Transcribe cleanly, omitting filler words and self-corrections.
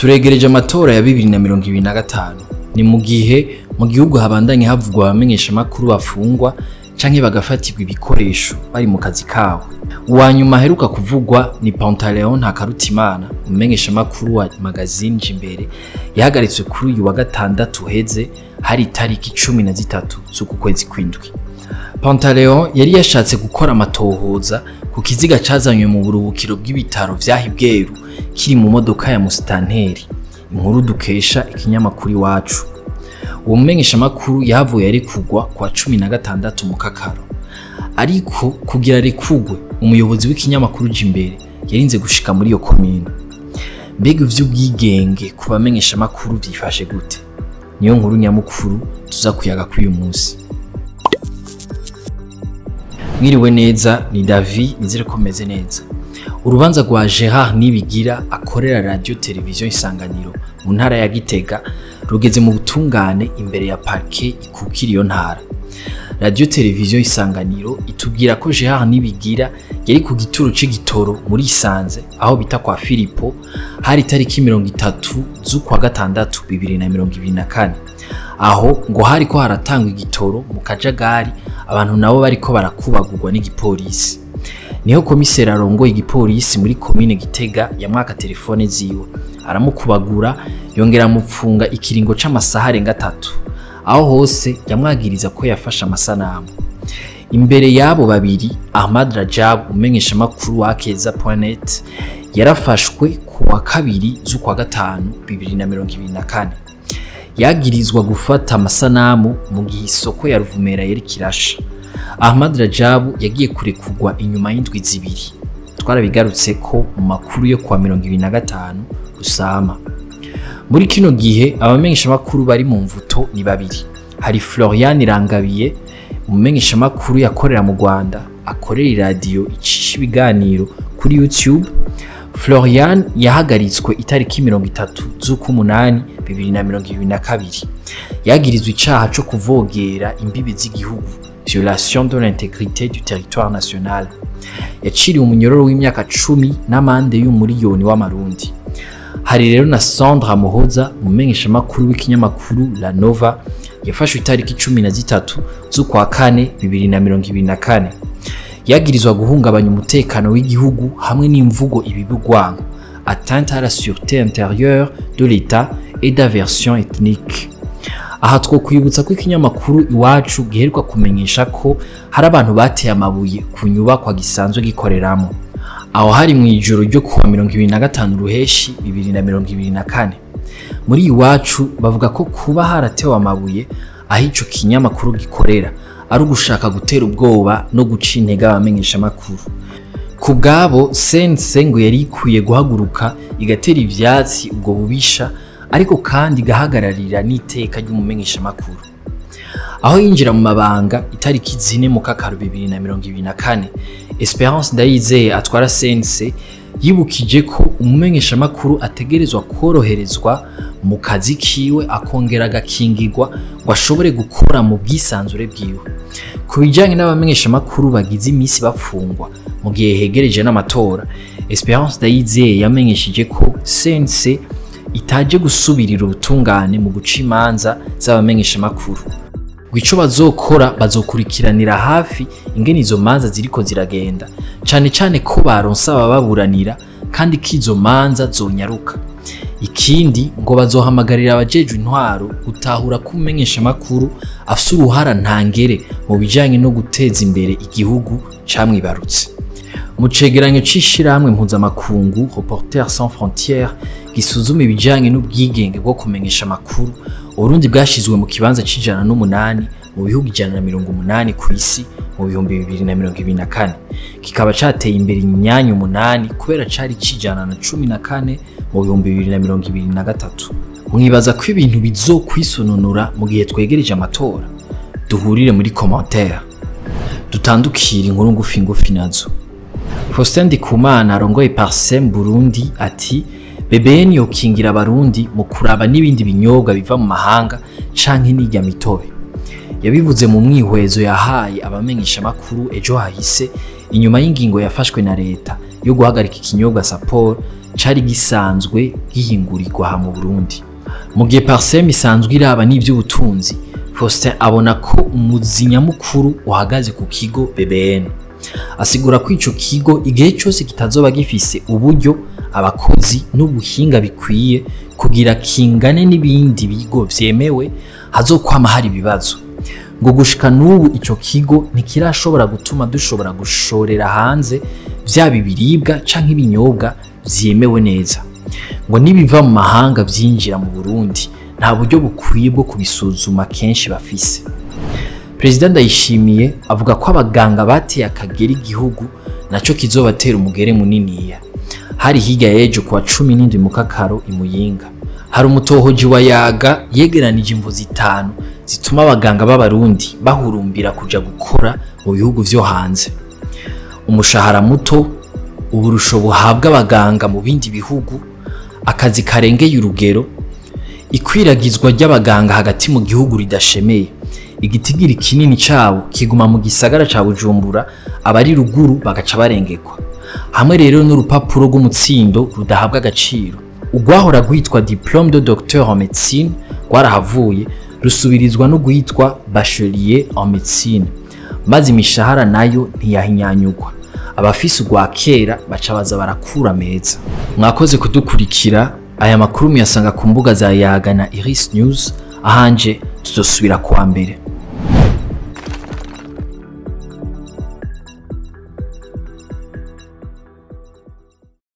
Turegereje amatora ya 2025. Ni mu gihe mu gihugu habandanye havugwa abamenyesha makuru bafungwa canke bagafatirwa ibikoresho bari mu kazi kabo. Uwa nyuma aheruka kuvugwa ni Pantaleon Ntakarutimana, umumenyesha makuru wa magazine Jimbere, yahagaritswe kuri uyu wa gatandatu uheze, hari itariki 13 z'uku kwezi kw'indwi. Pantaleon yari yashatse gukora amatohoza ku kiziga cazanywe mu buruhukiro bw'ibitaro vya Hibweru kiri mu modoka ya musitanteri. Inkuru dukesha ikinyamakuru Iwacu. Uwo mumenyesha makuru yahavuye arekurwa kwa 16 mu Kakaro. Ariko kugira arekurwe, umuyobozi w'ikinyamakuru Jimbere yarinze gushika muri iyo komine. Mbega ivy'ubwigenge ku bamenyesha makuru vyifashe gute? Niyo nkuru nyamukuru tuza kuyaga kuri uyu munsi. Mwiriwe neza, ni David, nizere ko meze neza. Urubanza rwa Gerard Nibigira akorera radio television Isanganiro mu ntara ya Gitega rugeze mu butungane imbere ya parquet ikukira iyo ntara. Radio television Isanganiro itubwira ko Gerard Nibigira yari ku gituro c'igitoro muri Isanze aho bita kwa Filipo, hari tariki 30 z'ukwa gatandatu 2024. Aho ngo hariko haratangwa igitoro mu kajagari, abantu nabo bariko barakubagurwa n'igipolisi. Niho komiseri arongoye igipolisi muri komine Gitega yamwaka telefone ziwe, aramukubagura yongera amupfunga ikiringo c'amasaha arenga 3. Aho hose yamwagiriza ko yafashe amasanamu. Imbere yabo babiri, Ahmad Rajab umenyesha makuru wa Akeza.net yarafashwe ku wa 2 z'ukwa gatanu 2024. Yagirizwa gufata amasanamu mu gihe isoko ya Ruvumera yari kirasha. Ahmad Rajab yagiye kurekurwa inyuma y'indwi 2. Twarabigarutse ko mu makuru yo kwa 2025 Rusama. Muri kino gihe abamenyesha makuru bari mu mvuto ni babiri. Hari Florian Irangabiye, umumenyesha makuru yakorera mu Rwanda, akorera radio icisha ibiganiro kuri YouTube. Florian yahagaritswe itariki 30 z'ukumunani 2022. Yagirizwe icaha co kuvogera imbibi z'igihugu, violation de l'intégrité du territoire national. Yaciriwe umunyororo w'imyaka 10 n'amande y'umuriyoni w'amarundi. Hari rero na Sandra Muhoza, umumenyesha makuru w'ikinyamakuru La Nova, yafashwe itariki 13 z'ukwa kane 2024. Yagirizwa guhungabanya umutekano w'igihugu hamwe n'imvugo ibibugwango, atteinte à la sûreté intérieure de l'État et d'aversion ethnique. Aha twokwibutsa ko ikinyamakuru Iwacu giheruka kumenyesha ko hari abantu bateye amabuye ku nyubakwa gisanzwe gikoreramo. Aho hari mu ijoro ryo kuwa 2025 Ruheshi 2024. Muri Iwacu bavuga ko kuba haratewe amabuye aho ico kinyamakuru gikorera ari ugushaka gutera ubwoba no guca intege abamenyesha makuru. Ku bwabo, CNC ngo yari ikwiye guhaguruka igatera ivyatsi ubwo bubisha, ariko kandi igahagararira n'iteka ry'umumenyesha makuru. Aho yinjira mu mabanga itariki 4 mu Kakaro 2024, Esperance Ndayizeye atwara CNC yibukije ko umumenyesha makuru ategerezwa koroherezwa mu kazi kiwe, akongera agakingirwa ngo ashobore gukora mu bwisanzure bwiwe. Ku bijanye n'abamenyesha makuru bagize imisi bafungwa mu gihe hegereje n'amatora, Esperance Ndayizeye yamenyesheje ko CNC itaje gusubirira ubutungane mu guca imanza z'abamenyesha makuru. Ico bazokora, bazokurikiranira hafi ingene izo manza ziriko ziragenda, cane cane ko baronsa abababuranira kandi ko izo manza zonyaruka. Ikindi ngo bazohamagarira abajejwe intwaro gutahura ko umumenyesha makuru afise uruhara ntangere mu bijanye no guteza imbere igihugu camwibarutse. Mu cegeranyo c'ishirahamwe mpuzamakungu Reporters sans frontières gisuzuma ibijanye n'ubwigenge bwo kumenyesha amakuru, Uburundi bwashizwe mu kibanza c'108 mu bihugu 180 ku isi mu 2024. Kikaba cateye imbere imyanya 8 kubera cari c'114 mu 2023. Mwibaza ko ibintu bizokwisununura mu gihe twegereje amatora? Duhurire muri commentaire. Dutandukira inkuru ngufi ngufi nazo. Faustin Ndikumana arongoye Parsem Burundi ati BBN yokingira abarundi mu kuraba n'ibindi binyobwa biva mu mahanga canke n'irya mitobe. Yabivuze mu mwihwezo yahaye abamenyesha makuru ejo hahise, inyuma y'ingingo yafashwe na leta yo guhagarika ikinyobwa Sapor cari gisanzwe gihingurirwa aha mu Burundi. Mu gihe Parsem isanzwe iraba n'ivy'ubutunzi, Faustin abona ko umuzi nyamukuru uhagaze ku kigo BBN. Asigura ko ico kigo igihe cyose kitazoba gifise uburyo, abakozi n'ubuhinga bikwiye kugira kingane n'ibindi bigo vyemewe, hazokwama hari ibibazo. Ngo gushika n'ubu ico kigo ntikirashobora gutuma dushobora gushorera hanze vyaba ibiribwa canke ibinyobwa vyemewe neza. Ngo nibiva mu mahanga vyinjira mu Burundi nta buryo bukwiye bwo kubisuzuma kenshi bafise. Perezida Ndayishimiye avuga ko abaganga bateye akagera igihugu naco kizobatera umugere muniniya. Hari hirya y'ejo kuwa 17 Mukakaro i Muyinga. Hari umutohoji wa Yaga yegeranije imvo 5 zituma abaganga b'Abarundi bahurumbira kuja gukora mu bihugu vyo hanze. Umushahara muto, uburusho buhabwa abaganga mu bindi bihugu, akazi karengeye urugero, ikwiragizwa ry'abaganga hagati mu gihugu ridashemeye. Igitigiri kinini cabo kiguma mu gisagara ca Bujumbura, abari ruguru bagaca barengekwa. Hamwe rero n'urupapuro rw'umutsindo rudahabwa agaciro. Urwahora rwitwa diplôme de docteur en médecine rwarahavuye rusubirizwa no guhitwa bachelier en médecine, maze imishahara nayo ntiyahinyanyugwa. Abafise urwa kera baca baza barakura meza. Mwakoze kudukurikira. Aya makuru muyasanga ku mbuga za Yaga na Iris News. Ahanje tuzosubira kuwa mbere.